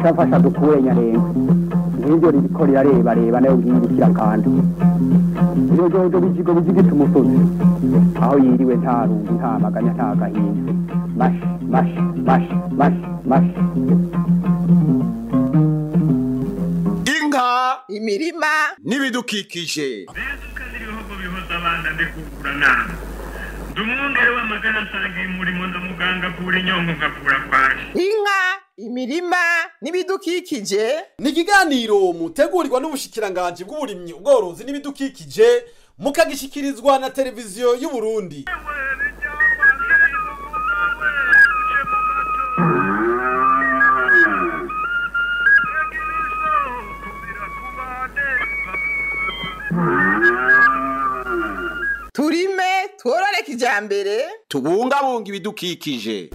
Afasha dukure nyarenga ngibyo riko rirareba reba nayo ngibikira kandi iyo jojo bijigo bijigita umusozi aho yiriwe nta rungu nta maganya nta gahinda mash mash mash mash mash inka imirima n'ibidukikije Ndumwungere w'amagana nsangiye umurimo ndamuganga avura inyongo nkavura kwaje. Inka, imirima n'ibidukikije ni ikiganiro mutegurirwa n'ubushikiranganje bw'uburimyi ubworozi n'ibidukikije mukagishikirizwa na televiziyo y'u Burundi. Turime tworore kijambere tubungabunga ibidukikije.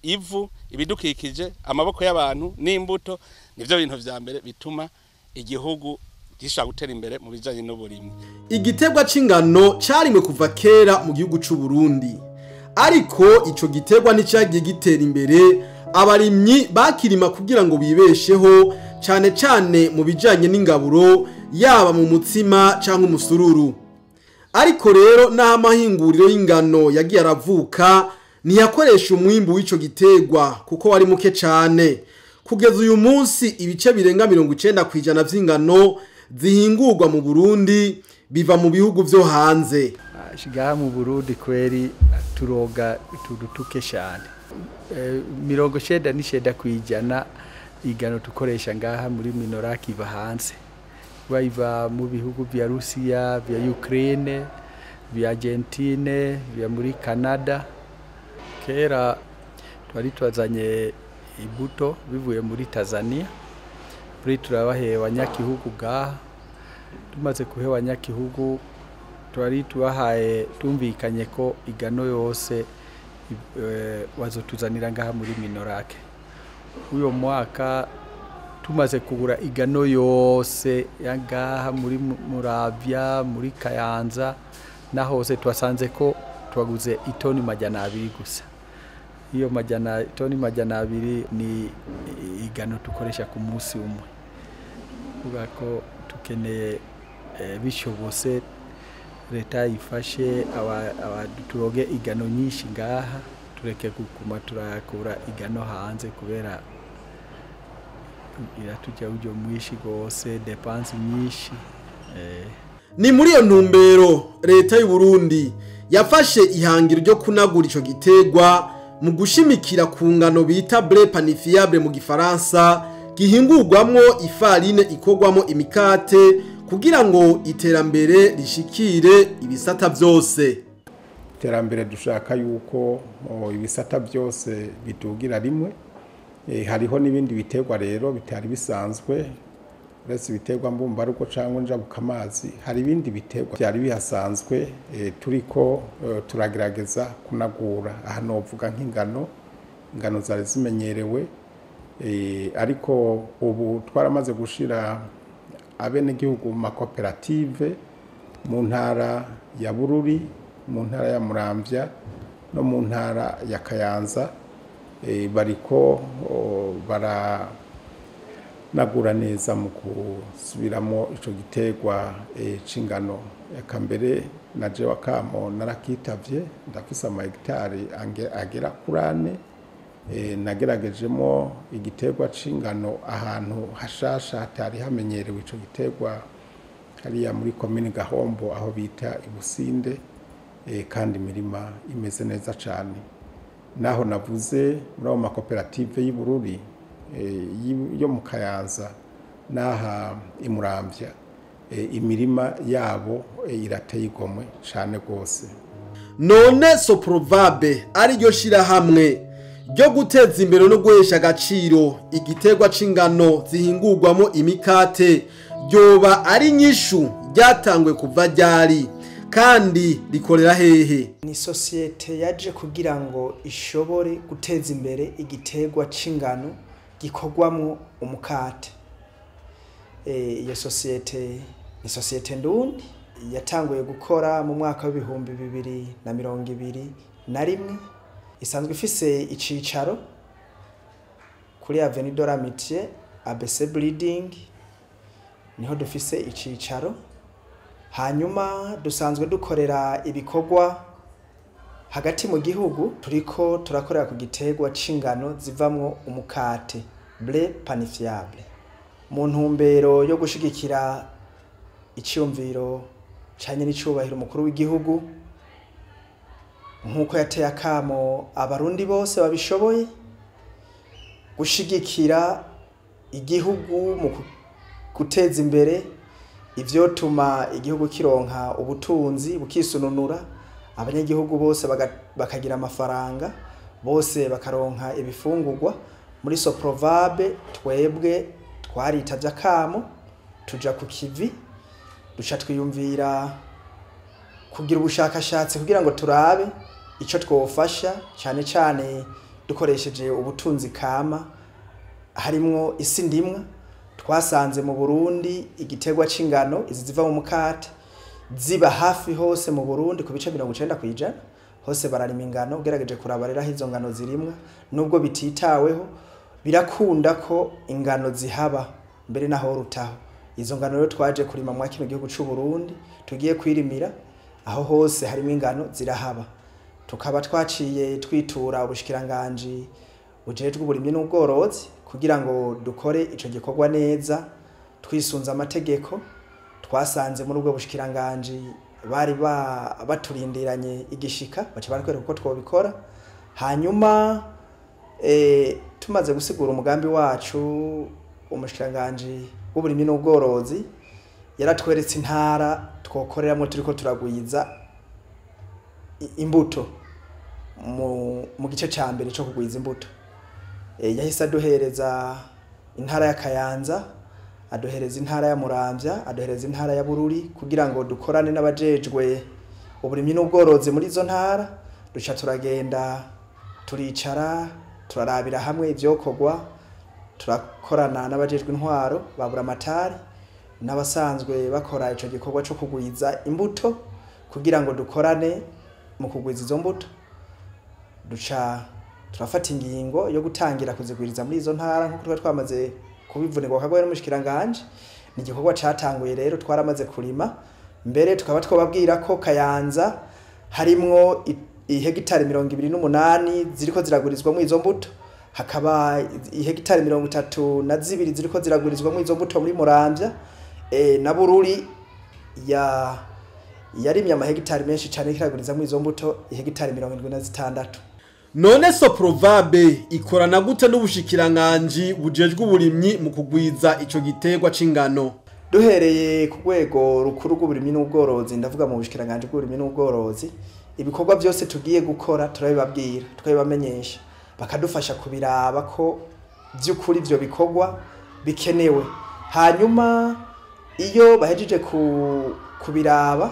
Ivu, ibidukikije, amaboko y'abantu n'imbuto nivyo bintu vya mbere bituma igihugu gishobora gutera imbere mu bijanye n'uburimyi. Igiterwa c'ingano carimwe kuva kera mu gihugu c'u Burundi. Ariko ico giterwa nticagiye gitera imbere, abarimyi bakirima kugira ngo bibesheho cane cane mu bijanye n'ingaburo yaba mu mutsima canke umusururu. Ariko rero naho amahinguriro y'ingano yagiye aravuka ntiyakoresha umwimbu w'ico giterwa kuko wari muke cane. Kugeza uyu munsi ibice birenga 90% vy'ingano zihingurwa mu Burundi biva mu bihugu vyo hanze. Shigaha mu Burundi kweri turoga tudutuke cyane. 99% igano tukoresha ngaha muri Minoraki iva hanze. Iva mu bihugu vya Rusiya, vya Ukraine, vya Argentine, vya muri Canada. Kera twari twazanye imbuto bivuye muri Tanzania. Kuri turabahe abanyagihugu ngaha. Tumaze kuhe abanyagihugu twari tubahaye tumvikanye ko igano yose bazotuzanira ngaha muri Minorake. Uyo mwaka tumaze kugura igano yose yangaha muri Muravya, muri Kayanza na hose twasanze ko twaguze itoni 200 gusa. Iyo itoni 200 ni igano tukoresha ku munsi umwe. Kuvuga ko tukeneye bishobose leta ifashe turoge igano nyinshi ngaha, tureke kuguma turakura igano hanze kubera iratujya ujo mwishi gose dépense nyinshi. Ni muri iyo ntumbero leta y'u Burundi yafashe ihangiro ryo kunagura ico giterwa mu gushimikira ku ngano bita blé panifiable mu gifaransa gihingurwamwo ifarine ikorwamo imikate kugira ngo iterambere rishikire ibisata byose. Iterambere dushaka yuko ibisata byose bidugira rimwe. Hariho n'ibindi biterwa rero bitari bisanzwe, uretse ibiterwa mbumbarugo cyangwa njabukamazi, hari ibindi biterwa byari bihasanzwe turiko turagerageza kunagura. Aha novuga nk'ingano, ingano zari zimenyerewe, ariko ubu twaramaze gushira abenegihugu mu makoperative mu ntara ya Bururi, mu ntara ya Muramvya no mu ntara ya Kayanza. Bariko baranagura neza mu gusubiramo ico giterwa c'ingano. Eka mbere na jewe akamo narakitavye, ndafise ama hegitari agera kuri 4. Nageragejemo igiterwa c'ingano ahantu hashasha hatari hamenyerewe ico giterwa, hariya muri komine Gahombo aho bita Ibusinde, kandi imirima imeze neza cane. Naho navuze muri ayo makoperative y'Ibururi, yo mu Kayanza n'aha Imuramvya, imirima yabo irateye igomwe cane gose. None Soprovabe ariryo shirahamwe ryo guteza imbere no guhesha agaciro igiterwa c'ingano zihingurwamo imikate ryoba ari nyishu ryatangwe kuva ryari kandi rikorera hehe? Ni sosiyete yaje kugira ngo ishobore guteza imbere igiterwa c'ingano gikorwamo umukate. Iyo sosiyete ni sosiyete ndundi yatanguye gukora mu mwaka w'ibihumbi 2021. Isanzwe ifise icicaro kuri Avenue de l'Amitié, ABC Building, niho dufise icicaro. Hanyuma dusanzwe dukorera ibikorwa hagati mu gihugu, turiko turakorera ku giterwa c'ingano zivamwo umukate, blé panifiable, mu ntumbero yo gushigikira iciyumviro canye n'icubahiro umukuru w'igihugu, nk'uko yateye akamo abarundi bose babishoboye gushigikira igihugu mu guteza imbere ivyotuma igihugu kironka ubutunzi bukisununura, abanyagihugu bose bakagira amafaranga, bose bakaronka ibifungurwa. Muri Soprovabe twebwe twaritavye akamo, tuja ku kivi, duca twiyumvira kugira ubushakashatsi kugira ngo turabe ico twofasha, cane cane dukoresheje ubutunzi kama harimwo isi ndimwa. Twasanze mu Burundi igiterwa c'ingano izi ziva mu mukate ziba hafi hose mu Burundi ku bice 90% hose bararima ingano. Ugerageje kuraba rero aho izo ngano zirimwa, nubwo bititaweho birakunda ko ingano zihaba mbere naho rutaho. Izo ngano rero twaje kurima mwa kino gihugu c'u Burundi, tugiye kwirimira aho hose harimo ingano zirahaba. Tukaba twaciye twitura ubushikiranganji bujejwe uburimyi n'ubworozi kugira ngo dukore ico gikorwa neza twisunze amategeko. Twasanze muri ubwo bushikiranganji bari baturindiranye igishika, baca baratwereka uko twobikora. Hanyuma tumaze gusigura umugambi wacu, umushikiranganji w'uburimyi n'ubworozi yaratweretse intara twokoreramwo turiko turagwiza imbuto mu gice ca mbere co kugwiza imbuto. Yahise aduhereza intara ya Kayanza, aduhereza intara ya Muramvya, aduhereza intara ya Bururi, kugira ngo dukorane n'abajejwe uburimyi n'ubworozi muri izo ntara. Duca turagenda turicara, turarabira hamwe ivyokorwa, turakorana n'abajejwe intwaro babura amatari n'abasanzwe bakora ico gikorwa co kugwiza imbuto, kugira ngo dukorane mu kugwiza izo mbuto. Duca turafata ingingo yo gutangira kuzigwiriza muri izo ntara nkuko twari twamaze kubivunirwa kagwe n'umushikiranganje. Ni igikorwa catanguye rero, twaramaze kurima mbere tukaba twababwira ko Kayanza harimwo ihegitari 28 ziriko ziragurizwamo izo mbuto, hakaba ihegitari 32 ziriko ziragurizwamo izo mbuto muri Muramvya, na Bururi yarimye amahegitari menshi cyane kiragurizamo izo mbuto ihegitari 76. None Soprovabe ikorana gute n'ubushikiranganji bujejwe uburimyi mu kugwiza ico giterwa c'ingano? Duhereye ku rwego rukuru rw'uburimyi n'ubworozi, ndavuga mu bushikiranganji bw'uburimyi n'ubworozi, ibikorwa byose tugiye gukora turabibabwira, tukabibamenyesha, bakadufasha kubiraba ko by'ukuri ivyo bikorwa bikenewe. Hanyuma iyo bahejeje kubiraba,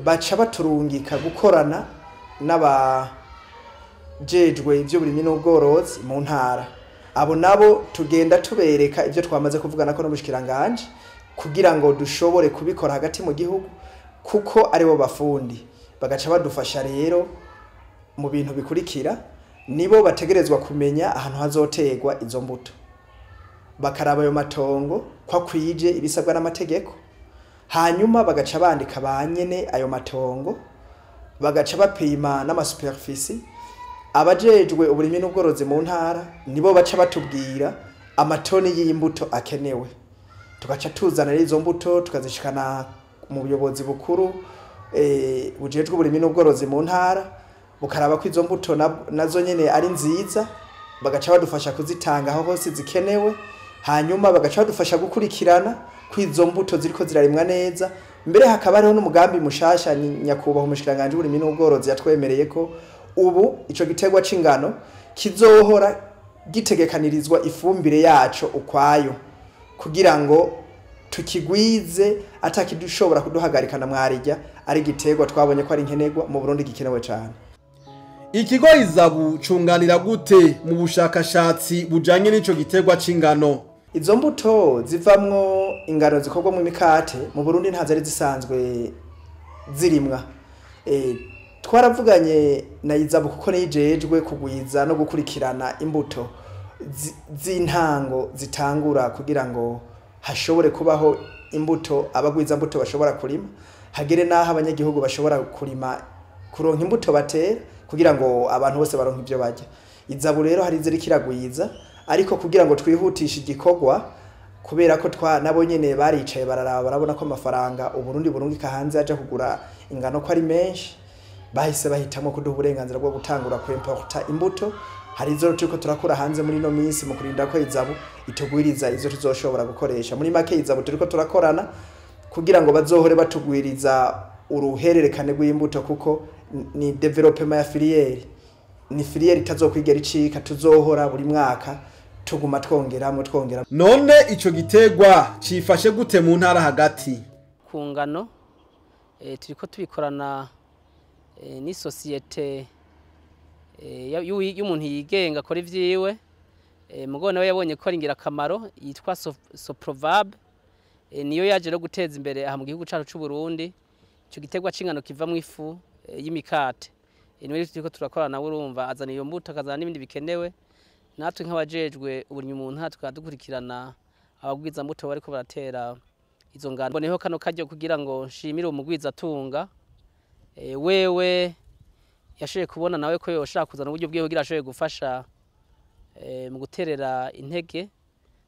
baca baturungika gukorana n'abajejwe ivy'uburimyi n'ubworozi mu ntara. Abo nabo tugenda tubereka ivyo twamaze kuvugana ko n'umushikiranganje kugira ngo dushobore kubikora hagati mu gihugu, kuko aribo bafundi. Bagaca badufasha rero mu bintu bikurikira. Nibo bategerezwa kumenya ahantu hazoterwa izo mbuto, bakaraba ayo matongo ko akwije ibisabwa n'amategeko, hanyuma bagaca bandika ba nyene ayo matongo, bagaca bapima n'amasuperficie. Abajejwe uburimyi n'ubworozi mu ntara nibo baca batubwira amatoni y'imbuto akenewe, tugaca tuzana izo mbuto tukazishikana mu buyobozi bukuru bujejwe uburimyi n'ubworozi mu ntara, bukaraba ko izo mbuto nazo nyene ari nziza, bagaca badufasha kuzitanga aho hose zikenewe. Hanyuma bagaca badufasha gukurikirana ko izo mbuto ziriko zirarimwa neza. Mbere hakaba hariho n'umugambi mushasha nyakubahwa umushikiranganji w'uburimyi n'ubworozi yatwemereye ko ubu ico giterwa c'ingano kizohora gitegekanirizwa ifumbire yaco ukwayo, kugira ngo tukigwize atakidushobora kuduhagarika na mwarijya, ari giterwa twabonye ko ari nkenerwa mu Burundi, gikenewe cane. Ikigo Izabu cunganira gute mu bushakashatsi bujanye n'ico giterwa c'ingano? Izo mbuto zivamwo ingano zikorwa mu mikate mu Burundi nta zari zisanzwe zirimwa. Twaravuganye na Izabu kuko nijejwe kugwiza no gukurikirana imbuto z'intango zitangura kugira ngo hashobore kubaho imbuto abagwiza mbuto bashobora kurima, hagere naho abanyagihugu bashobora kurima kuronka imbuto batera kugira ngo abantu bose baronke ibyo barya. Izabu rero hari iziri kiragwiza, ariko kugira ngo twihutishe igikorwa kubera ko twa nabo nyene baricaye bararaba barabona ko amafaranga Uburundi burungika hanze aja kugura ingano ko ari menshi, bahise bahitamo kuduha uburenganzira bwo gutangura ku importa imbuto. Hari izo turiko turakura hanze muri no minsi mu kurinda ko Izabu itugwiriza izo tuzoshobora gukoresha. Muri make Izabu turiko turakorana kugira ngo bazohore batugwiriza uruhererekane rw'imbuto, kuko ni development ya filière, ni filière itazokwigera icika, tuzohora buri mwaka tuguma twongeramo twongera. None ico gitegwa cifashe gute mu ntara hagati? Ku ngano turiko tubikorana ni societe y'umuntu yigenga akora ivyiwe, mugo nawe yabonye ko ari ingirakamaro yitwa Soprovab, niyo yaje no guteza imbere aha mu gihugu cacu c'u Burundi ico gitegwa c'ingano kivamwo ifu y'imikate. Niwe turiko turakorana nawe, urumva azana iyo mbuto akazana n'ibindi bikenewe, natwe nk'abajejwe uburimyi mu ntara tukadukurikirana abagwiza mbuto bariko baratera izo ngano. Mboneho kano karyo kugira ngo nshimire umugwiza tunga wewe yashoboye kubona nawe ko yoshaka kuzana uburyo bwiwe kugira ashoboye gufasha mu guterera intege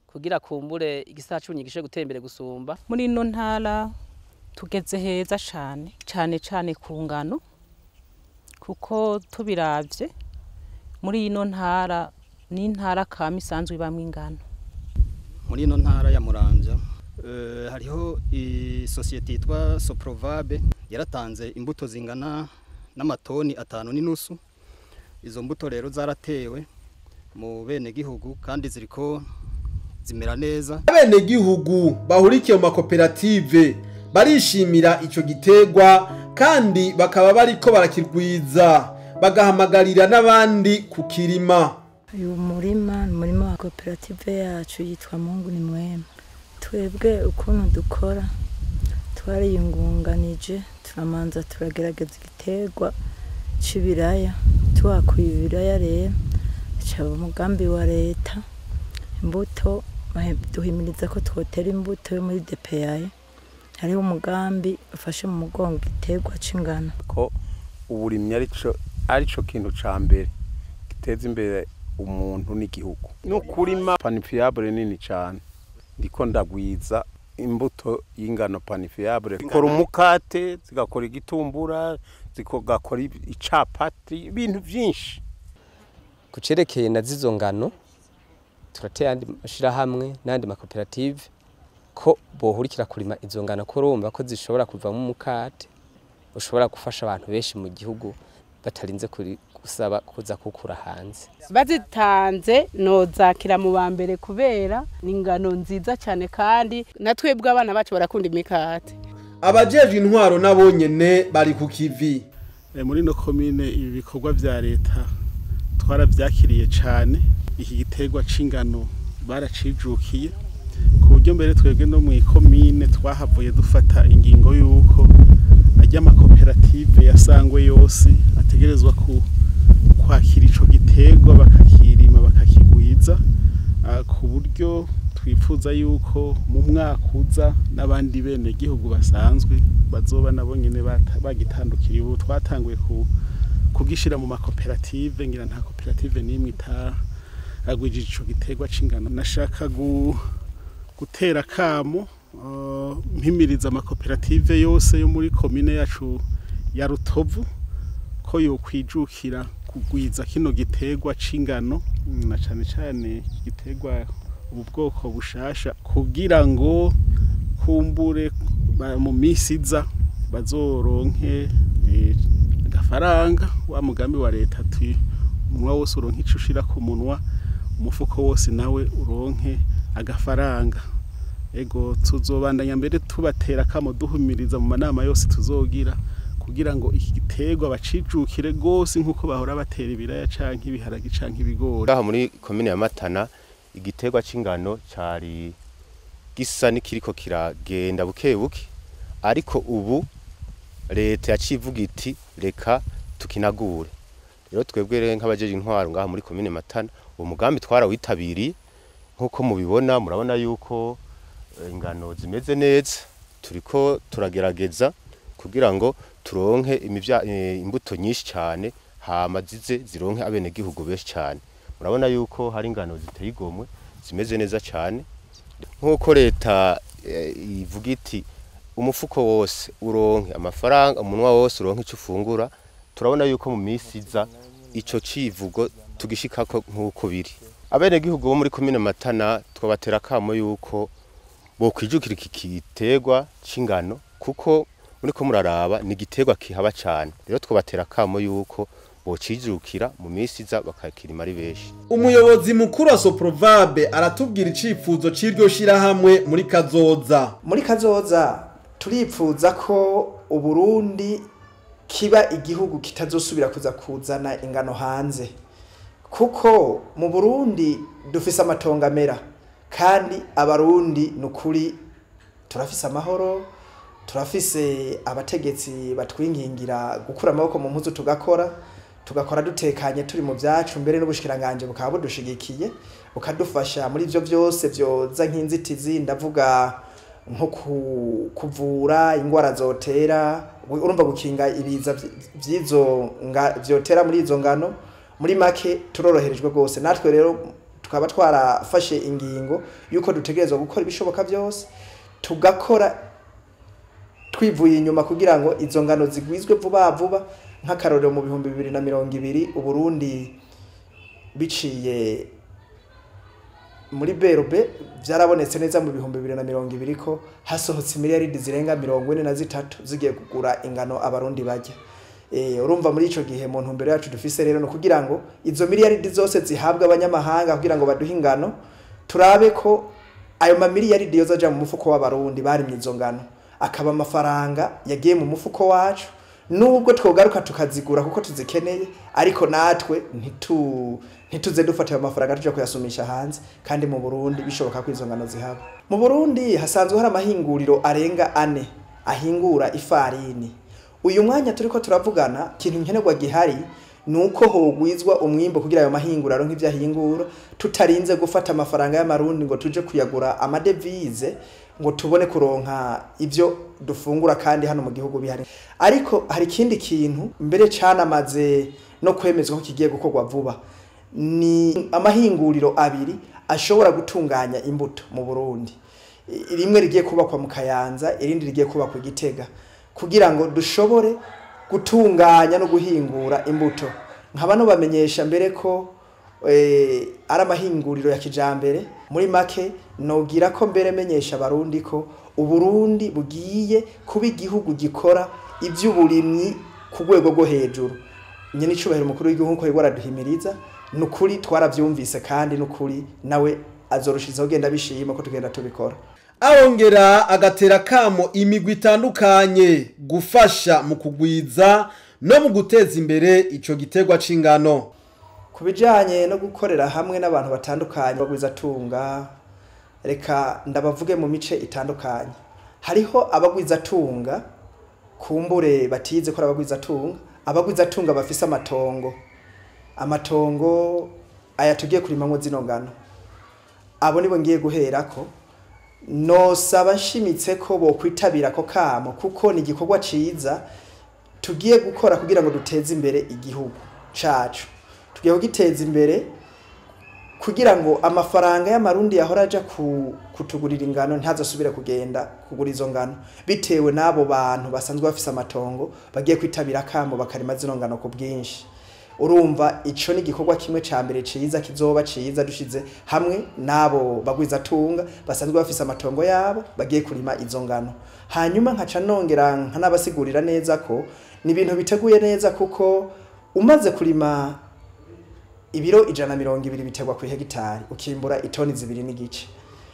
kugira kumbure igisaha c'uburimyi gishoboye gutera imbere gusumba. Muri ino ntara tugeze heza cane cane cane ku ngano, kuko tubiravye muri ino ntara ni intara kama isanzwe ibamwo ingano. Muri ino ntara ya Muramvya hariho isosiyete yitwa Soprovabe yaratanze imbuto zingana n'amatoni 5.5. Izo mbuto rero zaratewe mu bene gihugu kandi ziriko zimera neza. Abene gihugu bahurikiye mu makoperative barishimira ico gitegwa kandi bakaba bariko barakirwiza, bagahamagarira n'abandi kukirima. Uyu murima ni umurima wa koperative yacu yitwa Mungu ni Mwema. Twebwe ukuntu dukora twariyungunganije, turamanza turagerageza igiterwa c'ibiraya, tuhakuye ibiraya rero caba umugambi wa leta imbuto duhimiriza ko twotera imbuto yo muri DPA. Hariho umugambi ufashe mu mugongo igiterwa c'ingano. Ko uburimyi arico kintu ca mbere giteza imbere umuntu n'igihugu. No kurima panifiable nini cyane, ndiko ndagwiza imbuto y'ingano panifiable, ikora umukate, zigakora igitumbura, zigakora icapati, ibintu byinshi. Kucerekeye na zizo ngano turateye andi mashirahamwe n'andi makoperative ko bohurikira kurima izo ngano, ko urumva ko zishobora kuvamo umukate ushobora gufasha abantu benshi mu gihugu batarinze gusaba kuza kukura hanze. Bazitanze nozakira mu ba mbere kubera ni ingano nziza cyane, kandi natwebwe abana bacu barakunda imikate. Abajejwe intwaro nabo nyene bari ku kivi. Muri no commune ibi bikorwa vya leta twaravyakiriye cyane. Iki giterwa c'ingano baracijukiye ku buryo mbere twebwe no mu commune twahavuye dufata ingingo yuko ajya amakoperative yasangwe yose ategerezwa kwakira ico giterwa bakakirima bakakigwiza, ku buryo twifuza yuko mu mwaka uza n'abandi bene gihugu basanzwe bazoba nabo nyene bagitandukiriye. Ubu twatanguye kugishira mu makoperative, ngira nta koperative n'imwe itagwijije ico giterwa c'ingano. Nashaka gutera kamo mpimiriza amakoperative yose yo muri komine yacu ya Rutovu ko yokwijukira kugwiza kino giterwa c'ingano, na cane cane giterwa ubu bwoko bushasha, kugira ngo kumbure mu misi iza bazoronke gafaranga wa mugambi wa leta ati umunwa wose uronke ico ushira ku munwa, umufuko wose nawe uronke agafaranga. Ego tuzobandanya mbere tubatera kamo duhumiriza mu manama yose tuzogira kugira ngo iki giterwa bacijukire gose nkuko bahora batera ibiraya canke ibiharage canke ibigori. Aho muri komine ya Matana igiterwa c'ingano cari gisa nikiriko kiragenda buke buke, ariko ubu leta yacivuga iti reka tukinagure. Rero twebwe rero nk'abajeje intwaro ngaha muri komine Matana, uwo mugambi twarawitabiriye. Nkuko mubibona, murabona yuko ingano zimeze neza. Turiko turagerageza kugira ngo turonke imbuto nyinshi cyane, hama zize zironke abenegihugu benshi cyane. Murabona yuko hari ingano ziteye igomwe, zimeze neza cyane. Nkuko leta ivuga iti umufuko wose uronke amafaranga, umunwa wose uronke icyo ufungura, turabona yuko mu minsi iza ico civugo tugishikako nkuko biri. Abenegihugu bo muri komine Matana twabatera akamo yuko bokwijukira iki giterwa c'ingano, kuko muriko muraraba ni igiterwa kihaba cane. Rero twabatera akamo yuko bocijukira mu minsi iza bakakirima ari benshi. Umuyobozi mukuru wa Soprovabe aratubwira icifuzo c'iryo shirahamwe muri kazoza. Muri kazoza turipfuza ko Uburundi kiba igihugu kitazosubira kuza kuzana ingano hanze, kuko mu Burundi dufise amatongo amera, kandi abarundi nukuri turafise amahoro, turafise abategetsi batwingingira gukura amaboko mu mpuzu, tugakora dutekanye turi mu byacu, mbere n'ubushikiranganje bukaba budushigikiye bukadufasha muri ivyo byose vyoza nk'inzitizi. Ndavuga nko kuvura ingwara zotera, urumva gukinga ibiza vyizo vyotera muri izo ngano. Muri make turoroherejwe rwose. Natwe rero tukaba twarafashe ingingo yuko dutegerezwa gukora ibishoboka byose, tugakora twivuye inyuma kugira ngo izo ngano zigwizwe vuba vuba. Nk'akarorero mu 2020 Uburundi biciye muri BRB byarabonetse neza mu 2020 ko hasohotse miliyaridi zirenga 43 zigiye kugura ingano abarundi bajya. Urumva muri ico gihe mu ntumbero yacu dufise rero no kugira ngo izo miliyaridi zose zihabwa abanyamahanga kugira ngo baduhe ingano, turabe ko ayo mamiliyaridi yozaja mu mufuko w'abarundi barimye izo ngano, akaba amafaranga yagiye mu mufuko wacu, nubwo twogaruka tukazigura kuko tuzikeneye, ariko natwe ntituze dufata ayo mafaranga tuja kuyasumisha hanze, kandi mu Burundi bishoboka ko izo ngano zihaba. Mu Burundi hasanzwe hari amahinguriro arenga 4 ahingura ifarini. Uyu mwanya turiko turavugana, ikintu nkenerwa gihari nuko hogwizwa umwimbo kugira ayo mahingura aronke ivyo ahingura, tutarinze gufata amafaranga y'amarundi ngo tuje kuyagura amadevize ngo tubone kuronka ivyo dufungura kandi hano mu gihugu bihari. Ariko hari ikindi kintu mbere canamaze no kwemezwa ko kigiye gukorwa vuba, ni amahinguriro 2 ashobora gutunganya imbuto mu Burundi. Rimwe rigiye kubakwa mu Kayanza, irindi rigiye kubakwa i Gitega, kugira ngo dushobore gutunganya no guhingura imbuto. Nkaba no bamenyesha mbere ko ari amahinguriro ya kijambere. Muri make nogira ko mbere menyesha abarundi ko Uburundi bugiye kuba igihugu gikora ivy'uburimyi ku rwego rwo hejuru. Nyene icubahiro mukuru w'igihugu ko yaraduhimiriza, nukuri twaravyumvise, kandi nukuri nawe azorushizaho genda bishima ko tugenda tubikora. Arongera agatera kamo imigwi itandukanye gufasha mu kugwiza no mu guteza imbere ico giterwa c'ingano. Kubijanye no gukorera hamwe n'abantu batandukanye bagwiza tunga, reka ndabavuge mu mice itandukanye. Hariho abagwiza tunga kumbure batize ko abagwiza tunga, abagwiza tunga bafise amatongo aya tugiye kurimamwo zino ngano, abo nibo ngiye guherako. Nosaba nshimitse ko bokwitabira ko kamo, kuko ni igikorwa ciza tugiye gukora kugira ngo duteze imbere igihugu cacu. Tugiye kugiteza imbere kugira ngo amafaranga y'amarundi yahora aja kutugurira ingano ntazosubire kugenda kugura izo ngano, bitewe n'abo bantu basanzwe bafise amatongo bagiye kwitabira kamo bakarima zino ngano ku bwinshi. Urumva ico ni igikorwa kimwe ca mbere ciza kizoba ciza dushize hamwe nabo bagwiza tunga basanzwe bafise amatongo yabo bagiye kurima izo ngano. Hanyuma nkaca nongera nkanabasigurira neza ko ni ibintu biteguye neza, kuko umaze kurima ibiro 120 bitegwa ku hegitari ukimbura itoni 2.5,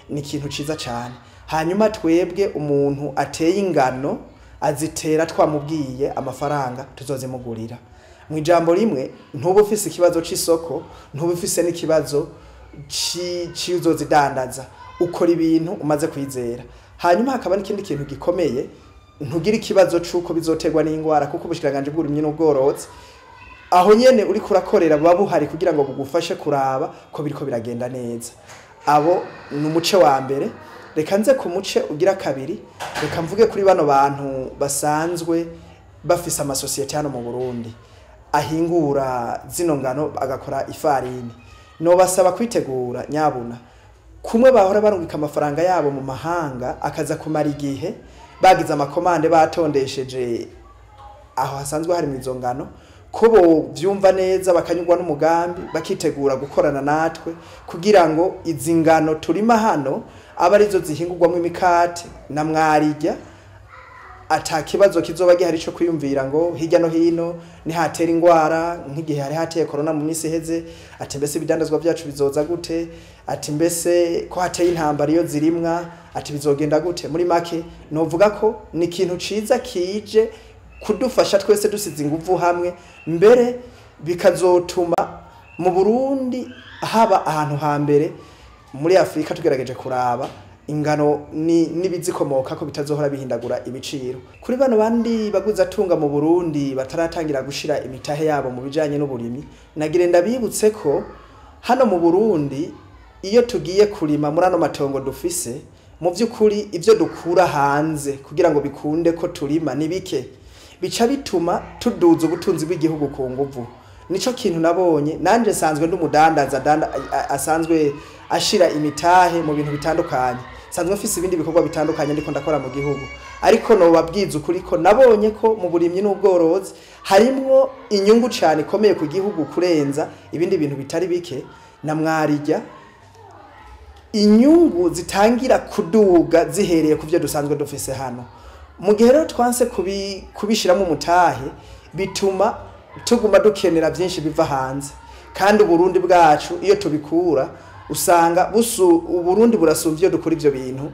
ni ikintu ciza cyane. Hanyuma twebwe umuntu ateye ingano azitera twamubwiye amafaranga tuzozimugurira. Mu ijambo rimwe, ntuba ufise ikibazo c'isoko, ntuba ufise n'ikibazo c'uzozidandaza, ukora ibintu umaze kwizera. Hanyuma hakaba n'ikindi kintu gikomeye, ntugira ikibazo c'uko bizoterwa n'ingwara, kuko ubushikiranganje bw'uburimyi n'ubworozi Aho nyene uri kurakorera buba buhari kugira ngo bugufashe kuraba ko biriko biragenda neza. Abo ni umuce wa mbere. Reka nze ku muce ugira kabiri, reka mvuge kuri bano bantu basanzwe bafise amasosiyete hano mu Burundi ahingura zino ngano agakora ifarini. Nobasaba kwitegura nyabuna kumwe bahora barungika amafaranga yabo mu mahanga akaza kumara igihe bagize amakomande batondesheje aho hasanzwe hari izo ngano, ko bovyumva neza bakanyurwa n'umugambi bakitegura gukorana natwe kugira ngo izi ngano turima hano aba arizo zihingurwamo imikate na mwarirya, ata kibazo kizoba gihari cyo kwiyumvira ngo hirya no hino nihatera ingwara nk'igihe hari hateye corona mu minsi iheze, ati mbese ibidandazwa byacu bizoza gute, ati mbese ko hateye intambara iyo zirimwa, ati bizogenda gute. Muri make novuga ko ni ikintu ciza kije kudufasha twese dusize inguvu hamwe, mbere bikazotuma mu Burundi haba ahantu hambere muri Afrika tugerageje kuraba ingano n'ibizikomoka ko bitazohora bihindagura ibiciro. Kuri bano bandi baguza tunga mu Burundi bataratangira gushira imitahe yabo mu bijanye n'uburimyi, nagire ndabibutse ko hano mu Burundi iyo tugiye kurima muri ano matongo dufise, mu by'ukuri ivyo dukura hanze kugira ngo bikunde ko turima ni bike, bica bituma tuduza ubutunzi bw'igihugu ku nguvu. Nico kintu nabonye nanje sanzwe ndumudandaza asanzwe ashira imitahe mu bintu bitandukanye, sanzwe mfise ibindi bikorwa bitandukanye ndiko ndakora mu gihugu, ariko no babwiza ukuri ko nabonye ko mu burimyi n'ubworozi harimwo inyungu cyane ikomeye ku gihugu kurenza ibindi bintu bitari bike. Na mwarirya inyungu zitangira kuduga zihereye ku byo dusanzwe dufise hano. Mu gihe rero twanse kubishiramo umutahe bituma tuguma dukenera byinshi biva hanze, kandi Uburundi bwacu iyo tubikura usanga Uburundi burasumvye iyo dukora ivyo bintu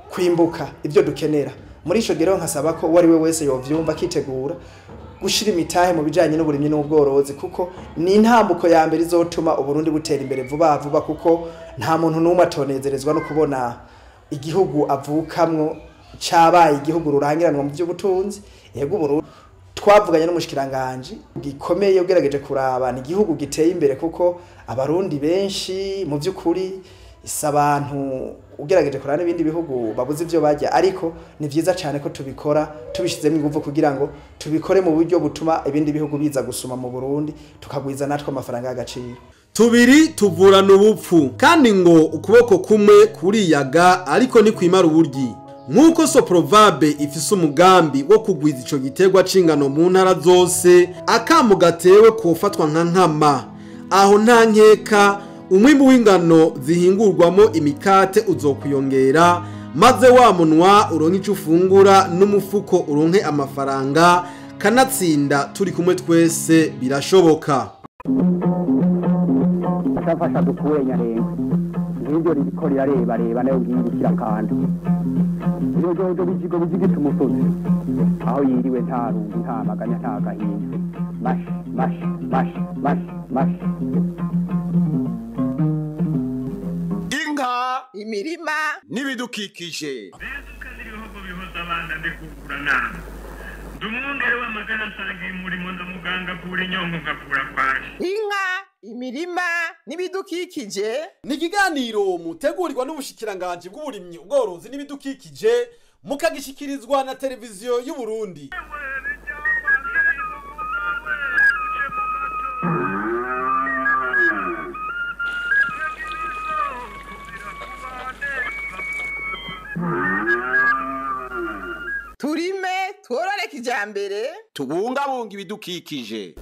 kwimbuka ibyo dukenera. Muri ico gero nkasaba ko uwari we wese yovyumva akitegura gushira imitahe mu bijanye n'uburimyi n'ubworozi, kuko ni intambuko ya mbere izotuma Uburundi butera imbere vuba vuba, kuko nta muntu n'umwe atonezerezwa no kubona igihugu avukamwo cabaye igihugu rurangiranwa mu by'ubutunzi. Yego Uburundi twavuganye n'umushikiranganje gikomeye ugerageje kuraba ni igihugu giteye imbere, kuko abarundi benshi mu by'ukuri isabantu ugerageje kuraba n'ibindi bihugu babuze ivyo bajya, ariko ni vyiza cyane ko tubikora tubishizemo inguvu kugira ngo tubikore mu buryo butuma ibindi bihugu biza gusuma mu Burundi, tukagwiza natwe amafaranga y'agaciro. Tubiri tuvurana ubupfu, kandi ngo ukuboko kumwe kuriyaga ariko ni kwimara uburyi. Nkuko Soprovabe ifise umugambi wo kugwiza ico giterwa c'ingano mu ntara zose, akamu gatewe kofatwa nka nkama. Aho nta nkeka umwimbu w'ingano zihingurwamo imikate uzokwiyongera, maze wa munwa uronke ico ufungura n'umufuko uronke amafaranga, kanatsinda turi kumwe twese birashoboka. Afasha dukure nyarenga ngibyo ririko rirareba reba nayo ngiye kandi ibyo bijigo bijigita umusozi aho yiriwe nta rungu nta maganya nta gahinda. Mash mash mash mash mash. Inka, imirima n'ibidukikije. Ndumwungere w'amagana nsangiye umurimo ndamuganga avura inyongo nkavura kwaje. Inka, imirima n'ibidukikije ni ikiganiro mutegurirwa n'ubushikiranganje bw'uburimyi ubworozi n'ibidukikije, mukagishikirizwa na televiziyo y'u Burundi. Turime tworore kijambere, tubungabunga ibidukikije.